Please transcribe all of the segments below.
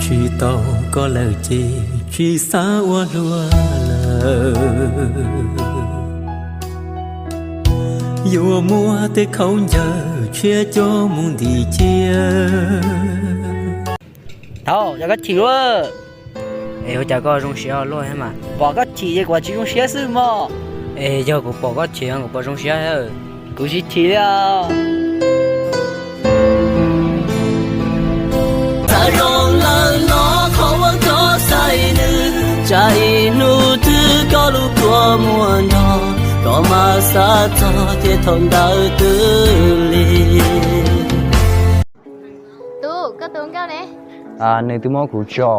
Tsis tau koj lawm ces tsis xav ua luaj lawm. Yuav muab tej khaub ncaws tshiab coj mus ntim ciaj. Thaum yog koj chim luaj. Es ua cas koj zoo siab luaj thiab mas? Pom koj chim ces kuv tsis zoo siab xwb mog. Es yog kuv pom koj chim kuv puas zoo siab? Kuv tsis chim li os. Txawm zoo lawm los qhov uas koj xaiv nws, tsam ib hnub twg koj lub kua muag no, koj mam xav txog thiab thaum ntawd twb lig. Tub, koj tus nkauj ne? Nws twb muab kuv tso.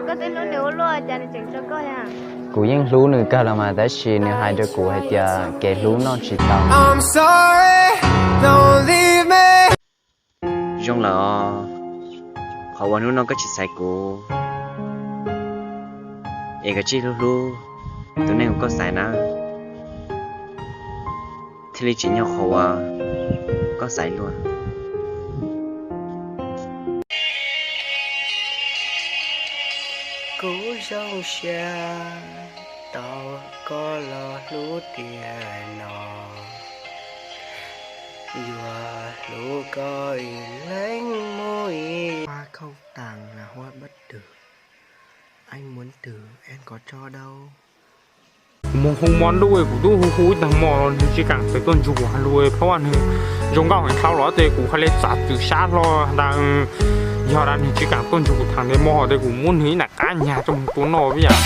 Koj twb hlub nws ua luaj cas nws tseem tso koj thiab? Kuv yeej hlub nws kawg los mas, tab sis nws hais rau kuv hais tias kev hlub noj tsis tau. Zoo lawm os, qhov uas hnub no koj tsis xaiv kuv, es koj tsij hlub hlub tus neeg uas koj xaiv na, thiaj li tsim nyog qhov uas koj xaiv luaj. Kuv zoo siab tau koj los hlub tiag no, yuav hlub koj ib leeg mus ib. Khua không tặng là hoa bất tử, anh muốn thử em có cho đâu. Kuv mus hu mo ntuj, kuv twb hu hu ib tag hmo los nws tsis kam tawm tuaj ntsib kuv hais lus, phab nws zoo nkauj heev dhau los ces kuv hais li txav txwm sab hlo ntag. Yog tias nws tsis kam tuaj ntsib kuv thaum ntej hmo ces kuv muab nws ib nram qab nyag coj mus tua noj vim yam.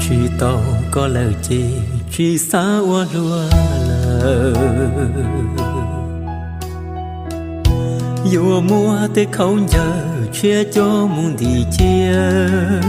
Tsis tau koj lawm ces tsis xav ua luaj lawm. Yuav muab tej khaub ncaws tshiab coj mus ntim ciaj.